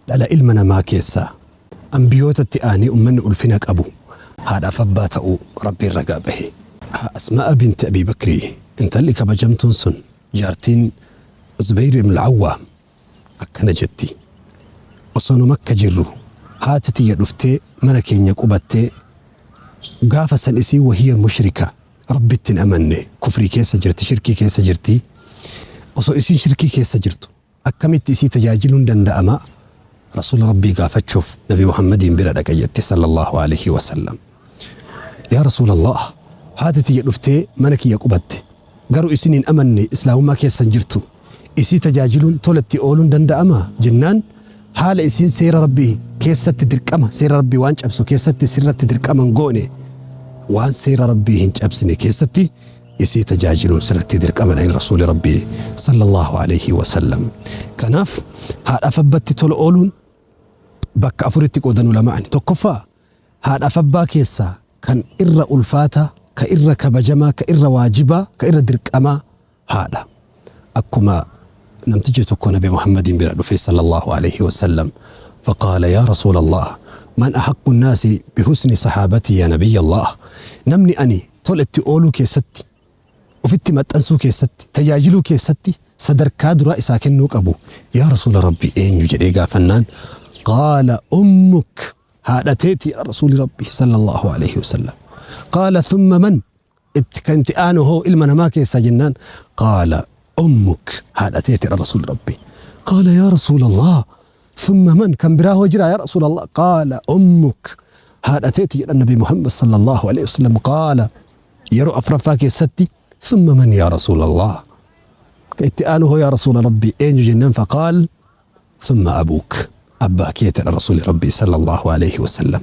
Dhala ilma namaa keessaa anbiyootatti aanee ummanni ulfina qabu haadhaaf abbaa ta'uu Rabbiin ragaa bahe. Haa Asmaa'a binti Abii Bakrii intalli kabajamtuun sun jaartiin Zubayr ibn al-Awwaam akkana jetti, Osoo nu Makka jirru haati tiyya dhuftee mana keenya qubattee gaafa san isiin wahiya mushrika Rabbitti hin amanne kufrii keessa jirti shirkii keessa jirti osoo isiin shirkii keessa jirtu Akkamitti isii tajaajiluun danda'ama? Rasuula Rabbii gaafachuuf Nabi Muhammadiin bira dhaqe jette sallallaahu aleyhi wa sallam. Yaa Rasuulallaah! Haati tiyya dhuftee mana kiyya qubatte. Garuu isin hin amanne Islaamummaa keessa hin jirtu. Isii tajaajiluun, tola itti ooluun danda'amaa? Jennaan haala isiin seera Rabbii keessatti dirqama, seera Rabbii waan cabsu keessatti sirratti dirqama hin goone, waan seera Rabbii hin cabsine keessatti isii tajaajiluun sirratti dirqama jedhani Rasuuli Rabbii sallallaahu aleyhi wa sallam. Kanaaf haadhaaf abbatti tola ooluun bakka afuritti qoodan ulama'ani. Tokkoffaa haadhaaf abbaa keessaa kan irra ulfaataa, ka irra kabajamaa, ka irra waajibaa, ka irra dirqamaa haadha. Akkuma namtichi tokko Nabi Muhammadiin bira dhufe sallallaahu aleyhi wa sallam faqaala yaa Rasuulallaah man ahaqqu nnaasi bihusni sahaabatii yaa Nabiyyallaah namni ani tola itti ooluu keessatti, ofitti maxxansuu keessatti, tajaajiluu keessatti sadarkaa duraa isaa kennuu qabu yaa Rasuula Rabbii eenyu jedhee gaafannaan qaala ummuk haadha teeti yaa Rasuuli Rabbii sallallaahu aleyhi wasallam qaala thumma man itti kan itti aanu hoo ilma namaa keessaa jennaan qaala ummuk haadha teeti yaa Rasuuli Rabbii qaala yaa Rasuulallah Thumma man? Kan biraa hoo jiraa yaa Rasuulallah? Qaala ummuk. Haadha teeti jedhan Nabi Muhammad sallallahu alaihi wasallam. Qaala yeroo afraffaa keessatti thumma man yaa Rasuulallah? Ka itti aanu hoo yaa Rasuula Rabbii eenyu jennaan faqaal thumma abuuk. Abbaa keeti jedhan Rasuuli Rabbii sallallahu alaihi wasallam.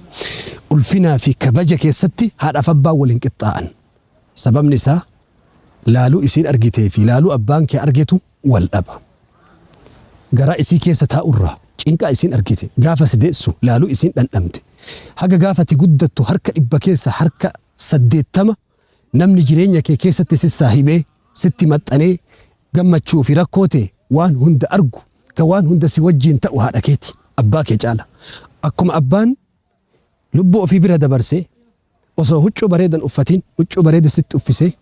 Ulfinaa fi kabaja keessatti haadhaaf abbaan wal hin qixxaa'an. Sababni isaa laaluu isiin argitee fi laaluu abbaan kee argetu wal dhaba. Garaa isii keessa taa'urraa cinqaa isiin argite, gaafa si deessu laaluu isiin dhandhamte, haga gaafa ati guddattu harka dhibba keessa harka 80 namni jireenya kee keessatti si saahibee, sitti maxxanee gammachuu fi rakkoo tee waan hunda argu, ka waan hunda si wajjiin ta'u haadha keeti, abbaa kee caala. Akkuma abbaan lubbuu ofii bira dabarsee Osoo huccuu bareeda hin uffatin huccuu bareeda sitti uffisee,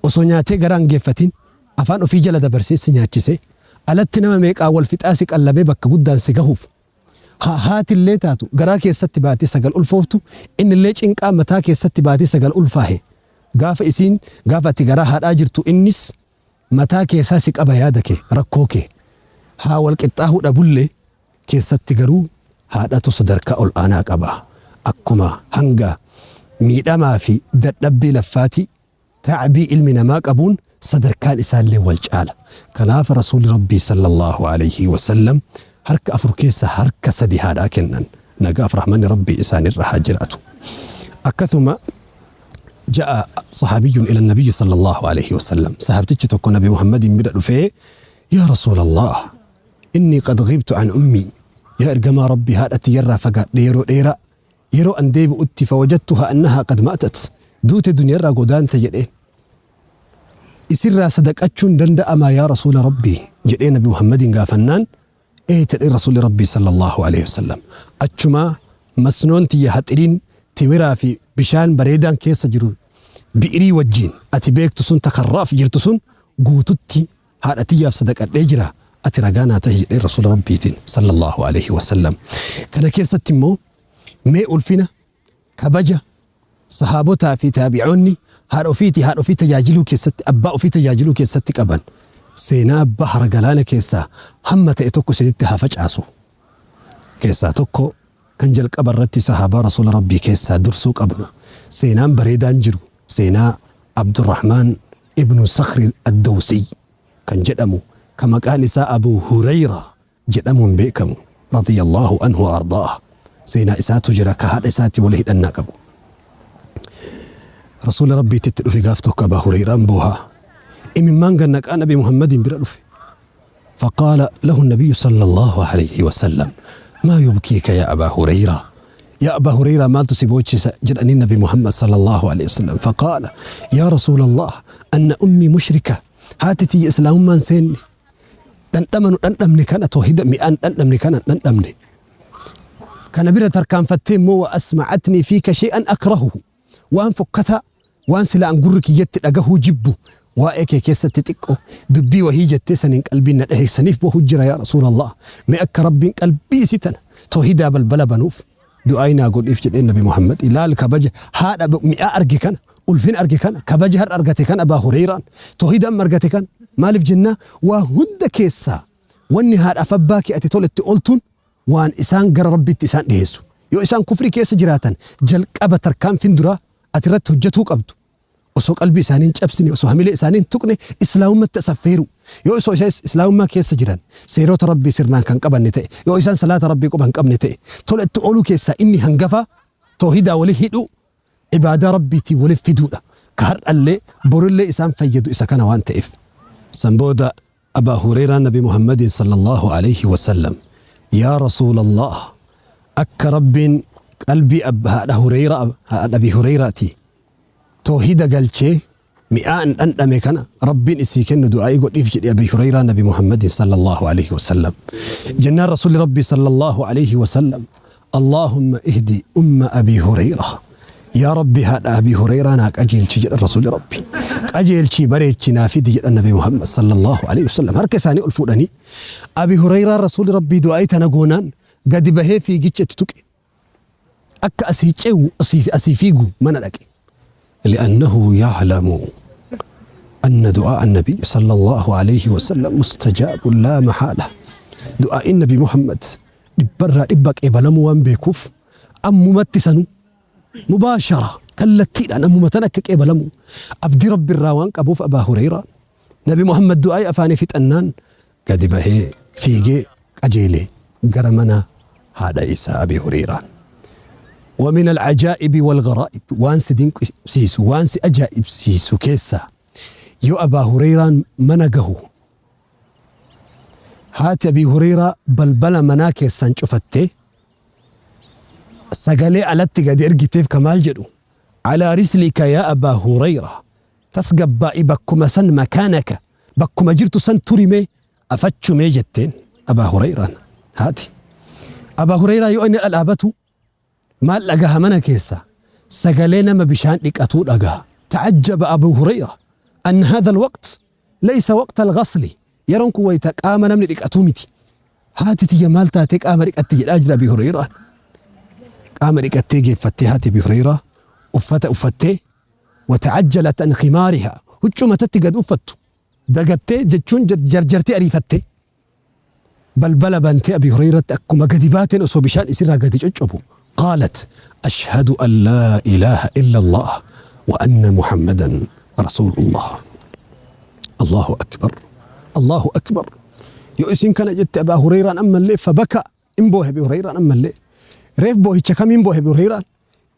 osoo nyaatee garaa hin geeffatin afaan ofii jala dabarsee si nyaachisee, alatti nama meeqaan wal fixaa si qallabee bakka guddaan si gahuuf, haa haatillee taatu garaa keessatti baatii 9 ulfooftu innillee cinqaa mataa keessatti baatii 9 ulfaahe gaafa isiin gaafa ati garaa haadhaa jirtu innis mataa keessaa si qaba yaada kee rakkoo kee haa wal qixxaahuu dhabullee keessatti garuu haadhatu sadarkaa ol'aanaa qaba. Akkuma hanga miidhamaa fi dadhabbii laffaatii, ta'bii ilmi namaa qabuun sadarkaan isaallee wal caala. Kanaaf Rasuulli Rabbii sallallaahu aleyhi wa sallam harka afur keessa harka sadi haadhaa kennan. Nagaaf rahmanni Rabbii isaanirra haa jiraatu. Akkasuma ja'a sahaabiyyun ila nabiyyi sallallaahu aleyhi wa sallam. Sahaabtichi tokko Nabi Muhammadiin bira dhufee yaa Rasuulallaah Innii qad ghibtu an ummii, yaa Ergamaa Rabbii haadha tiyyarraa fagaadhe yeroo dheeraa, yeroo an deebi'utti fawajadtuhaa annahaa qad maatat, duute duniyarraa godaante jedheen. Isirraa sadaqachuun danda'amaa yaa Rasuula Rabbii? jedhee Nabi Muhammadiin gaafannaan, ee jedheen Rasuulli Rabbii sallallaahu aleyhi wasallam. Achumaa masnoon tiyya haxiriin timiraa fi bishaan bareedaan keessa jiru bi'irii wajjiin ati beektu sun ta karraaf jirtu sun guututti haadha tiyyaaf sadaqadhee jira ati ragaa naa tahi jedheen rasuula rabbiitiin sallallaahu aleyhi wasallam. Kana keessatti immoo mee ulfina kabaja sahaabotaa fi taabi'oonni haadha ofiitii haadha ofii tajaajiluu keessatti abbaa ofii tajaajiluu keessatti qaban seenaa bahara galaana keessaa hamma ta'e tokko isinitti haa facaasu. Keessaa tokko kan jalqaba irratti sahaabaa rasuula rabbii keessaa dursuu qabnu seenaan bareedaan jiru seenaa Abdurrahmaan Ibnu Sakhri Addawsiy kan jedhamu ka maqaan isaa Abuu Hureyraa jedhamuun beekamu radiyallaahu anhu wa ardaah seenaa isaatu jira ka haadha isaatti wali hidhannaa qabu. Rasuula Rabbiitti itti dhufe gaaf tokko Abaa Hureyraan boohaa imimmaan gad naqaa Nabi Muhammadiin bira dhufe. فقال له النبي صلى الله عليه وسلم ما يبكيك يا أبا هريرة يا أبا هريرة مالtu si boochisa jedhanii Nabi Muhammad صلى الله عليه وسلم فقال يا رسول الله أن أمي مشركة haati tiyya islaamummaan seenne dhandhama nu dhandhamne kana toohida mi'aan dhandhamne kana dhandhamne. Kana bira tarkaanfattee immoo wa asma'atnii fiika shay'an akrahuhu. Waan fokkataa, waan silaa an gurri kiyyatti dhagahuu jibbu waa'ee kee keessatti xiqqo dubbii wahii jettee saniin qalbiin na dhahe saniif boohu jira yaa Rasuulallah. Mee akka Rabbiin qalbii isii tana toohidaa balbala banuuf du'aa'ii naa godhiif jedheen Nabi Muhammad. Ilaal kabaja haadha mi'aa arge kana, ulfina arge kana, kabaja har'a argate kana Abaa Hureyraan, toohida amma argate kana. Maaliif jennaa waa hunda keessaa wanni haadhaaf abbaa kee ati tola itti ooltuun waan isaan gara Rabbiitti isaan dhiheessu. Yoo isaan kufrii keessa jiraatan jalqaba tarkaanfiin duraa ati irratti hojjatuu qabdu osoo qalbii isaanii hin cabsine, osoo hamilee isaanii hin tuqne Islaamummatti as affeeruu. Yoo osoo isaan Islaamummaa keessa jiran seerota Rabbii sirnaan kan qabanne ta'e, yoo isaan salaata Rabbii quba hin qabne ta'e, tola itti ooluu keessaa inni hangafaa toohidaa wali hidhuu, ibaadaa Rabbiitiin wali fiduudha. Ka har'allee borillee isaan fayyadu isa kana waan ta'eef. San booda Abaa Hureyraan Nabi Muhammadiin sallallaahu aleyhi wa sallam, Yaa Rasuulallaah! Akka Rabbiin qalbii haadha Hureyraa, haadha Abii Hureyraatii toohida galchee mi'aa an dhandhame kana Rabbiin isii kennu du'aa'ii godhiif jedhi Abii Hureyraan Nabi Muhammadiin sallallaahu aleyhi wa sallam. Jennaan Rasuulli Rabbii sallallaahu aleyhi wa sallam, Allaahumma ihdi umma Abii Hureyraa. Yaa Rabbi haadha Abii Hureyraa naa qajeelchi jedhan Rasuulli Rabbi. Qajeelchii bareechi naa fidi jedhan Nabi Muhammad sallallahu alaihi wasallam. Harka isaanii ol fuudhanii Abii Hureyraa Rasuulli Rabbii du'aa'ii tana goonaan gadi bahee fiigicha itti tuqe. Akka asii ce'u asii fi asii fiigu mana dhaqe. Li'annahu ya'lamu anna du'aa'a an-nabiy sallallahu alaihi wasallam mustajaabun laa mahaala. Du'aa'iin Nabi Muhammad dhibbarraa dhibba qeebalamuu waan beekuuf ammumatti sanuu mubaashara kallattiidhaan ammuma tan akka qeebalamu abdii Rabbi irraa waan qabuuf Abaa Hureyraan Nabi Muhammad du'aa'ii afaanii fixannaan gadi bahee fiigee qajeele gara mana haadha isaa Abii Hureyraan. Wa min al-ajaa'ibi wal-gharaa'ib waan si dinqisiisu waan si ajaa'ibsiisu keessaa yoo Abaa Hureyraan mana gahu Haati Abii Hureyraa balbala manaa keessaan cufattee sagalee alatti gadi ergiteef ka maal jedhu, Alaa rislika yaa Abaa Hureyraa, tasgabbaa'i bakkuma san makaanaka, bakkuma jirtu san turi mee, afachu mee jetteen Abaa Hureyraan. Haati Abaa Hureyraa yoo inni dhadhaabatu Maal dhagaha mana keessa? Sagalee nama bishaan dhiqatuu dhagaha. Ta'ajjaba Abu Hurayra anna haadha alwaqt laysa waqta alghasli. Yeroon kun wayta qaama namni dhiqatuu miti. Haati tiyya maal taatee qaama dhiqatti jedhaa jira Abi Hurayraan. Qaama dhiqattee geeffattee haati Abi Hurayraa uffata uffattee wa ta'ajjalat an khimaariha huccuu matatti gad uffattu dagattee jechuun jarjartee ariifattee Balbala bantee Abii Hureyratti akkuma gadi baateen osoo bishaan isirraa gadi coccobu qaalat ashhadu an laa ilaaha illallaah wa anna muhammadan rasuulullah. Allahu akbar Allahu akbar. Yoo isiin kana jette Abaa Hureyraan ammallee fabaka in boohe Abii Hureyraan ammallee. Reef boohicha kamiin boohe Abii Hureyraan?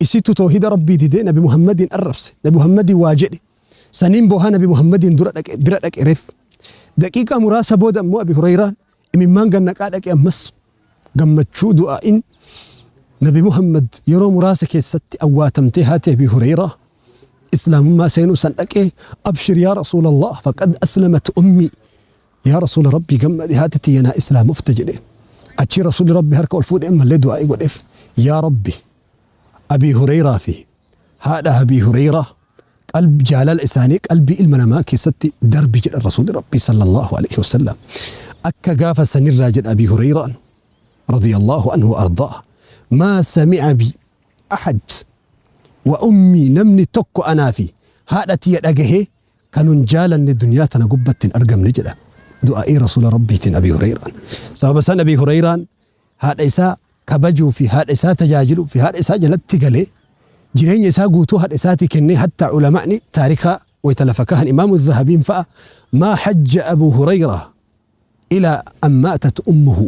Isitu toohida Rabbii didee Nabi Muhammadiin arrabse. Nabi Muhammadiin waa jedhe. Saniin boohaa Nabi Muhammadiin dura dhaqe bira dhaqe reef. Daqiiqaa muraasa booda ammoo Abi Hureyraan imimmaan gad naqaa dhaqe ammas gammachuu du'aa'iin Nabi Muhammad yeroo muraasa keessatti awwaatamtee haati Abi Hureyraa Islaamummaa seenuu san dhaqee abshir yaa Rasuulallah faqad aslamat ummii yaa Rasuula Rabbii gammadi haati tiyya naa Islaamofte jedheen. Achii Rasuulli Rabbii harka ol fuudhee ammallee du'aa'ii godheef yaa Rabbi Abii Hureyraa fi haadha Abii Hureyraa qalb jaalala isaanii qalbii ilma namaa keessatti darbi jedhan Rasuulli Rabbii sallallahu aleyhi wasallam. Akka gaafa sanirraa jedha Abii Hureyraan radiyallahu anhu wa ardaah maa sami'a bi ahad wa ummii namni tokko anaa fi haadha tiyya dhagahee ka nun jaalanne duniyaa tana gubbatti hin argamne jedha du'aa'ii Rasuula Rabbiitiin Abii Hureyraan. Sababa san Abii Hureyraan haadha isaa kabajuu fi haadha isaa tajaajiluu fi haadha isaa jalatti galee jireenya isaa guutuu haadha isaatii kennee hattaa ulama'ni taarikaa wayta lafa kahan Imaamu Zahabiin fa'a maa hajja Abuu Hureyraa ilaa an maatat ummuhu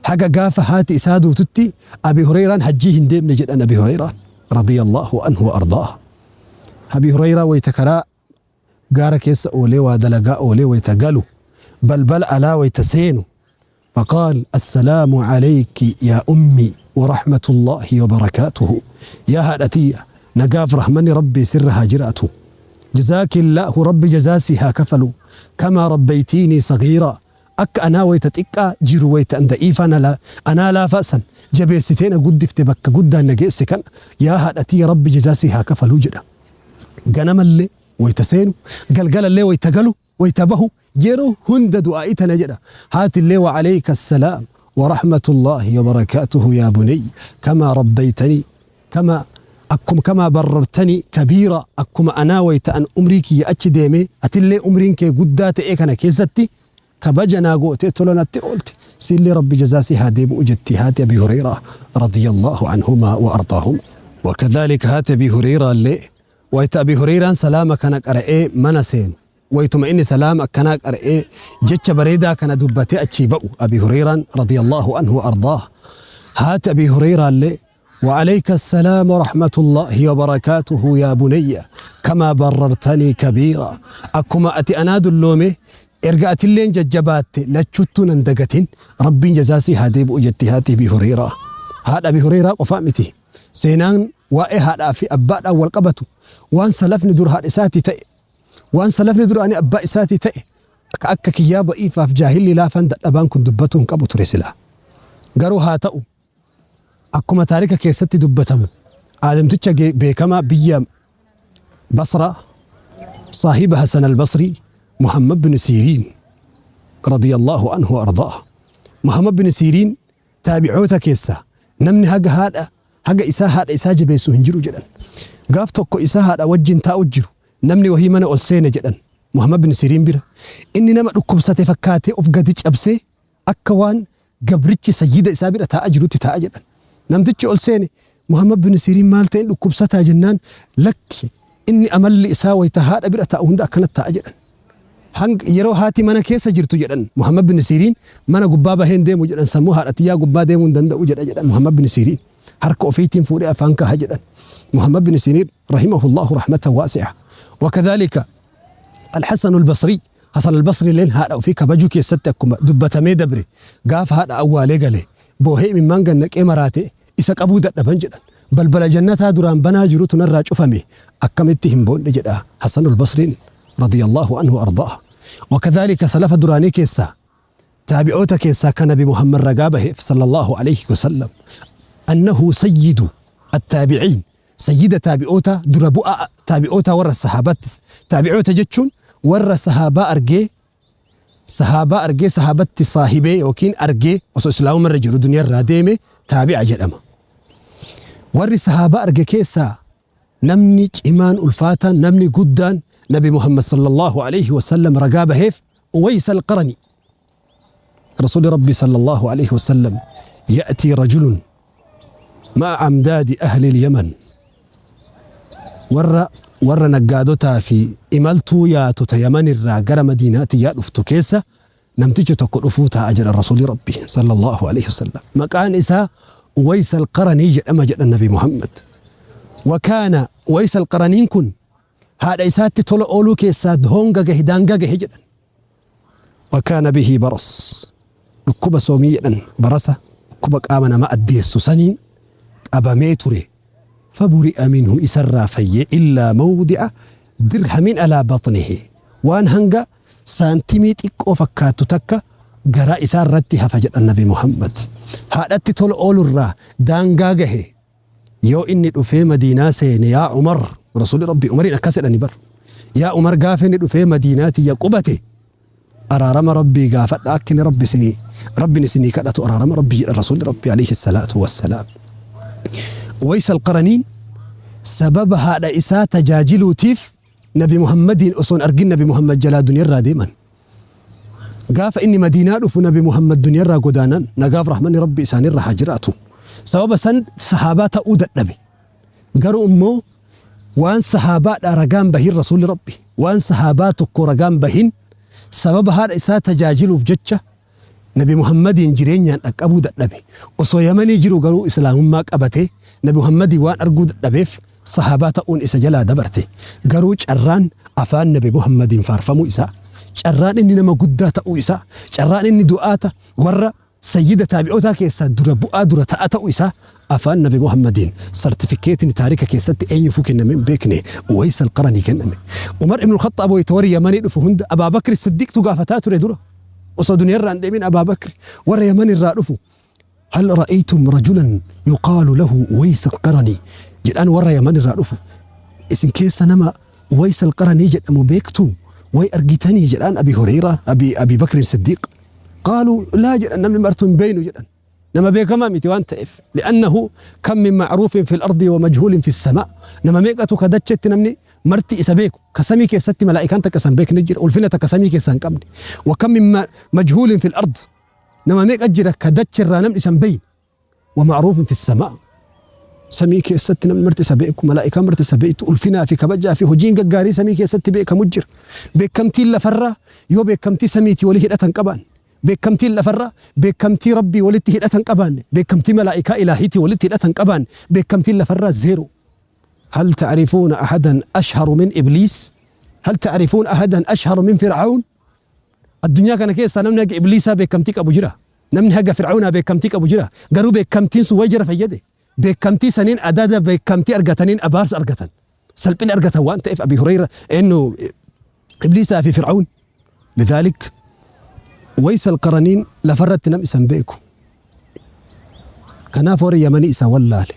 haga gaafa haati isaa duututti Abi Hureyraan hajjii hin deemne jedhan Abi Hureyraan radiyallahu anhu wa ardaah. Abi Hureyraa wayta karaa gaara keessa oolee waa dalagaa oolee wayta galu balbala alaa wayta seenu faqaal assalaamu alayki yaa ummii warahmatullaahi wabarakaatuhu yaa haadha tiyya nagaaf rahmanni rabbii sirra haa jiraatu jazaakillaahu rabbi jazaa sii haa kafalu kamaa rabbaytiinii sagiiraa. Akka anaa wayta xiqqaa jiru wayta an da'iifaa na anaa laafaa san jabeessitee na guddifte bakka guddaan na geesse kana yaa haadha tiyya Rabbi jazaa sii haa kafaluu jedha. Ganamallee wayta seenu galgalallee wayta galu wayta bahu yeroo hunda du'aa'ii tana jedha. Haatillee wa aleyka assalaam wa rahmatullaahi wa barakaatuhu yaa bunayy kamaa rabbaytanii Kama akkum kamaa barrartani kabiira akkuma anaa wayta an umrii kiyya achi deemee atillee umriin kee guddaa ta'ee kana keessatti kabaja naa gootee tola natti oolte siillee Rabbi jazaa si haa deebi'u jetti haati Abii Hureyraa radiyallaahu anhumaa wa ardaahuma. Wakadhaalika haati Abii Hureyraallee wayta Abii Hureyraan salaama kana qara'ee mana seenu waytuma inni salaama akkanaa qara'ee jecha bareedaa kana dubbatee achii ba'u Abii Hureyraan radiyallaahu anhu wa ardaah haati Abii Hureyraallee Wa'aleyka salaam warahmatullaahi wabarakaatuhu yaa bunayya kamaa barrartanii kabiira akkuma ati anaa dulloome erga atilleen jajjabaatte lachuttuu nan dagatin Rabbiin jazaa sii haa deebi'u jetti haati Abii Hureyraa. Haadha Abii Hureyraa qofaa miti seenaan waa'ee haadhaa fi abbaadhaan wal qabatu waan salafni dur haadha isaatii ta'e waan salafni duraanii abbaa isaatii ta'e ka akka kiyyaa da'iifaaf jaahilli laafaan dadhabaan kun dubbatuu hin qabu ture silaa. Garuu haa ta'u Akkuma taarika keessatti dubbatamu aalimticha beekamaa biyya Basraa saahiba Hasan al-Basrii Muhammad bin Siiriin radiyallahu anhu wa ardaah. Muhammad bin Siiriin taabi'oota keessaa namni haga haadha haga isaa haadha isaa jabeessu hin jiru jedhan. Gaaf tokko isaa haadha wajjin taa'u jiru namni wahii mana ol seene jedhan Muhammad bin Siiriin bira. Inni nama dhukkubsate fakkaatee of gadi cabsee akka waan gabrichi sayyida isaa bira taa'aa jirutti taa'a jedhan. Namtichi ol seene Muhammad bin Siriin maal ta'een dhukkubsataa jennaan lakki inni amalli isaa wayita haadha bira taa'u hunda akkanatti taa'a jedhan. Hanga yeroo haati mana keessa jirtu jedhan Muhammad bin Siriin mana gubbaa bahee hin deemu jedhan sammuu haadha tiyyaa gubbaa deemuu hin danda'u jedha jedhan Muhammad bin Siriin. Harka ofiitiin fuudhee afaan kaaha jedhan. Muhammad bin Siriin rahimahullahu rahmatan waasi'a. Wakadhalika Al-Hasan al-Basri Hasan al-Basri illeen haadha ofii kabajuu keessatti akkuma dubbatamee dabre gaafa haadha awwaalee gale boohee imimmaan gad naqee maraate isa qabuu dadhaban jedhan. Balbala jannataa duraan banaa jirutu narraa cufame akkamitti hin boonne jedha Hasan al-Basriin radiyallahu anhu wa ardaah. Wakadhaalika salafa duraanii keessaa Taabi'oota keessaa ka Nabi Muhammad ragaa baheef sallallahu alayhi wa sallam annahu sayyidu attaabi'iin sayyida taabi'ootaa dura bu'aa taabi'ootaa warra sahaabattis taabi'oota jechuun warra sahaabaa argee sahaabaa argee sahaabatti saahibee yookiin argee osoo islaamumma irra jiru duniyaa irraa deeme taabi'a jedhama. Warri sahaabaa arge keessaa namni cimaan ulfaataan namni guddaan Nabi Muhammad sallallahu alayhi wa sallam ragaa baheef Uways al-Qarani. Rasuulli Rabbii sallallahu alayhi wa sallam ya'tii rajulun ma'a amdaadi ahli al-Yaman warra warra naggaadotaa fi imaltuu yaatu ta Yaman irraa gara Madiinaatti yaa dhuftu keessa namtichi tokko dhufuu taa'a jedhan Rasuulli Rabbii sallallahu alayhi wa sallam. Maqaan isaa Uways al-Qaranii jedhama jedhan Nabi Muhammad. Wa kaana Uways al-Qaraniin kun haadha isaatti tola ooluu keessaa honga gahe daangaa gahe jedhan. Wa kaana bihi baras dhukkuba soomii jedhan barasa dhukkuba qaama nama addeessu saniin qabamee ture. Faburi'a minhu isarraa fayyee illaa mawdi'a dirhamin alaa baxnihi waan hanga saantimii xiqqoo fakkaattu takka garaa isaa irratti hafa jedhan Nabi Muhammad. Haadhatti tola oolurraa daangaa gahe Yoo inni dhufee Madiinaa seene yaa Umar, Rasuulli Rabbii Umariin akkas jedhani bar. Yaa Umar gaafa inni dhufee Madiinaa tiyya qubate araarama Rabbii gaafadha akka inni Rabbi isinii Rabbin isinii kadhatu araarama Rabbii jedhan Rasuulli Rabbii alayhi salaatu wassalaam. Uways al-Qaraniin sababa haadha isaa tajaajiluutiif Nabi Muhammadiin osoo hin argin Nabi Muhammad jalaa duniyarraa deeman. Gaafa inni Madiinaa dhufu Nabi Muhammad duniyarraa godaanan nagaaf rahmanni Rabbi isaanirra haa jiraatu. Sababa san sahaabaa ta'uu dadhabe. Garuu immoo waan sahaabaadhaa ragaan bahin Rasuulli Rabbi waan sahaabaa tokko ragaan bahin sababa haadha isaa tajaajiluuf jecha Nabi Muhammadiin jireenyaan dhaqqabuu dadhabe. Osoo Yamanii jiru garuu Islaamummaa qabatee Nabi Muhammadiin waan arguu dadhabeef Sahaabaa ta'uun isa jalaa dabarte. Garuu carraan afaan Nabi Muhammadiin faarfamuu isaa, carraan inni nama guddaa ta'uu isaa, carraan inni du'aata warra sayyida taabi'ootaa keessaa dura bu'aa dura ta'a ta'uu isaa afaan Nabi Muhammadiin sartifikeetni taarika keessatti eenyuufuu kennamee hin beekne Uways al-Qaranii kenname. Umar ibn al-Khaxxaab wayita warri Yamanii dhufu hunda Abaa Bakri Siddiiqtu gaafataa ture dura. Osoo duniyarraa hin deemin Abaa Bakri warra Yaman irraa dhufu, Hal ra'aytum rajulan yuqaalu lahu Uways al-Qarani jedhaan warra Yaman irraa dhufu. Isin keessa nama Uways al-Qaranii jedhamu beektuu? Way argitanii jedhaan Abi Hureyraa, Abi, Abi Bakrin Siddiiq. Qaaluu laa jedhan namni martuu hin beeynu jedhan. Nama beekamaa miti waan ta'eef. Li'annahu kam min ma'ruufin fil ardi wa majhuulin fis samaa. Nama meeqatu ka dachetti namni marti isa beeku, ka samii keessatti malaa'ikaan takka isa hin beekne jira, ulfina takka samii keessaa hin qabne. Wa kam min majhuulin fil ard. Nama meeqa jira ka dacherraa namni isa hin beeyne. Wa ma'ruufin fis samaa. Samii keessatti namni marti isa beeku, malaa'ikaan marti isa beektu, ulfinaa fi kabajaa fi hojiin gaggaarii samii keessatti beekamu jira. Beekamtiin lafarraa yoo beekamtii samiitii walii hidhata hin qabaanne, beekamtiin lafarraa beekamtii Rabbii walitti hidhata hin qabaanne, beekamtii malaa'ikaa ilaahiitii walitti hidhata hin qabaanne, beekamtiin lafarraa zeeroo. Hal ta'rifuuna ahadan ashharu min ibliis? Hal ta'rifuuna ahadan ashharu min fir'awn? Addunyaa kana keessaa namni haga ibliisaa beekamtii qabu jira? Namni haga fir'awnaa beekamtii qabu jira? Garuu beekamtiin sun way jara fayyade? Beekamtii saniin adada beekamtii argataniin abaarsa argatan. Salphina argatan waan ta'eef Abi Hureyra eenyu ibliisaa fi fir'awn. Lidhaalik Waysal Qaraniin lafarratti nam isan beeku. Kanaaf warri Yamanii isa wallaale.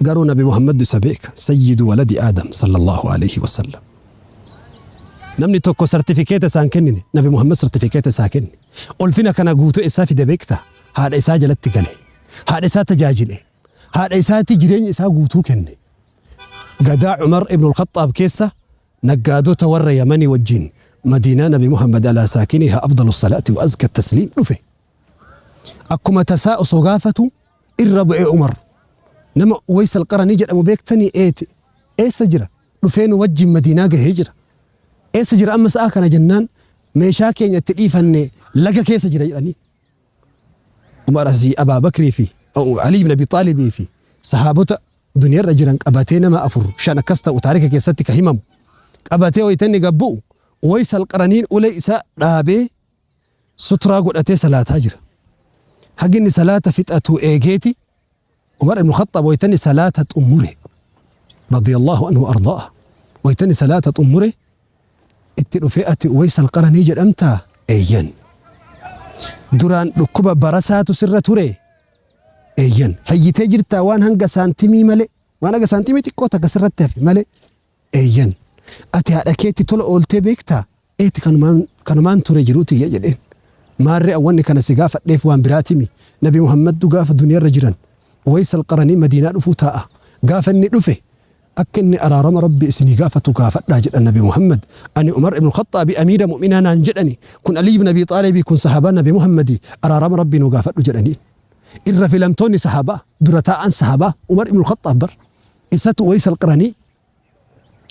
Garuu Nabi Muhammaddu isa beeka. Sayyidu waladi Aadam sallallahu alayhi wa sallam. Namni tokko sartifikeeta isaan kennine Nabi Muhammad sartifikeeta isaa kenne. Ulfina kana guutuu eessaa fide beekta? Haadha isaa jalatti gale. Haadha isaa tajaajile. Haadha isaatti jireenya isaa guutuu kenne. Gadaa Umar ibn al-Khaxxaab keessa naggaadota warra Yamanii wajjin Madiinaa Nabi Muhammad alaa saakinihaa afdalu salaati wa azka tasliim dhufe. Akkuma tasaa osoo gaafatu irra bu'e Umar. Nama Uways al-Qaranii jedhamu beektanii? Eeti. Eessa jira? Dhufee nu wajjin Madiinaa gahee jira. Eessa jira amma sa'aa kana jennaan meeshaa keenya itti dhiifanne laga keessa jira jedhanii. Umar asii Abaa Bakrii fi Ali ibn Abi Xaalibii fi sahaabota duniyarra jiran qabatee nama afur shan akkas ta'u taarika keessatti ka himamu qabatee wayita inni gad bu'u Uways al-Qaraniin ulee isaa dhaabee sutraa godhatee salaataa jira. Hagi inni salaata fixatu eegeeti Umar ibn Khaxxaab wayita inni salaata xumure radiyallahu anhu ardaa'a wayita inni salaata xumure itti dhufee ati Uways al-Qaranii jedhamtaa? Eeyyan. Duraan dhukkuba barasaatu sirra ture? Eeyyan. Fayyitee jirtaa waan hanga saantimii malee waan hanga saantimii xiqqoo takka sirratti hafe malee? Eeyyan. Ati haadha keetti tola ooltee beektaa? Eeti kanumaan kanumaan ture jiruu tiyya jedheen. Maarree an wanni kana si gaafadheef waan biraatimi. Nabi Muhammaddu gaafa duniyarra jiran Uways al-Qaranii Madiinaa dhufuu taa'a. Gaafa inni dhufe akka inni araarama Rabbii isinii gaafatu gaafadhaa jedhan Nabi Muhammad. Ani Umar ibn Khaxxaabi amiira mu'minaa naan jedhani. Kun Aliyy ibn Abii Xaalibi kun sahaabaa Nabi Muhammadi araarama Rabbii nuu gaafadhu jedhaniin. Irra filamtoonni sahaabaa dura taa'aan sahaabaa Umar ibn Khaxxaab bar. Isatu Uways al-Qaranii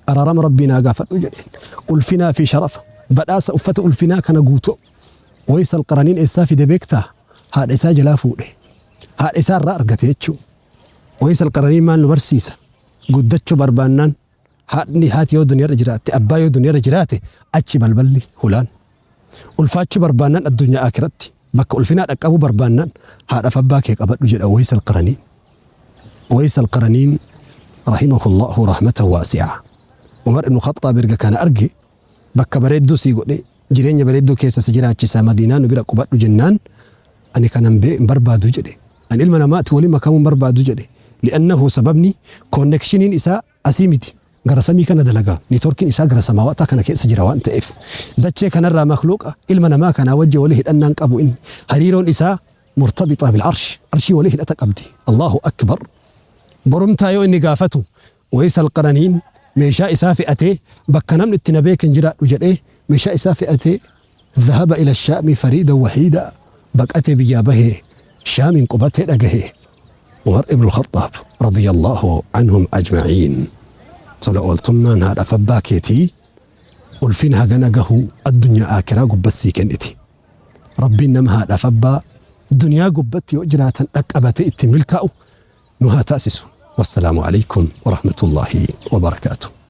araarama Rabbii naa gaafadhu jedheen. Ulfinaa fi sharafa, badhaasa uffata ulfinaa kana guutuu Ways Alqaraniin eessaa fide beektaa? Haadha isaa jalaa fuudhe. Haadha isaa irraa argate jechuu. Ways Alqaraniin maal nu barsiisa? Guddachuu barbaannaan haadhni haati yoo duniyarra jiraatte, abbaa yoo duniyarra jiraate achi balballi hulaan. Ulfaachuu barbaannaan addunyaa aakiratti bakka ulfinaa dhaqqabuu barbaannaan haadhaaf abbaa kee qabadhu jedha Ways Alqaraniin. Uways Alqaraniin rahimahullahu rahmatan waasi'a. Umar ibn Khaxxaab erga kana arge bakka bareedduu sii godhe jireenya bareedduu keessa si jiraachisa Madiinaa nu bira qubadhu jennaan ani kana hin barbaadu jedhe. Ani ilma namaati waliin makamuu hin barbaadu jedhe. Li'annahu sababni koonnekshiniin isaa asii miti gara samii kana dalaga niitoorkiin isaa gara samaawaataa kana keessa jira waan ta'eef dachee kanarraa makluuqa ilma namaa kanaa wajji wali hidhannaan qabu inni hariiroon isaa murtabixaa bil arsh arshii wali hidhata qabdi Allahu akbar borumtaa yoo inni gaafatu Uways Alqaraniin meeshaa isaa fe'atee bakka namni itti na beeke hin jiraadhu jedhee meeshaa isaa fe'atee dhahaba ila shaami fariidan wahiida baqatee biyyaa bahee shaamiin qubatee dhagahe Umar ibn Khaxxaab radiyallahu anhum ajma'iin tola ooltummaan haadhaaf abbaa keetii ulfina hagana gahuu addunyaa aakiraa gubbas sii kenniti. Rabbiin nama haadhaaf abbaa duniyaa gubbatti yoo jiraatan dhaqqabatee itti milkaa'u nu haa taasisu. Wassalaamu alaikum warahmatullaahi wabarakaatuh.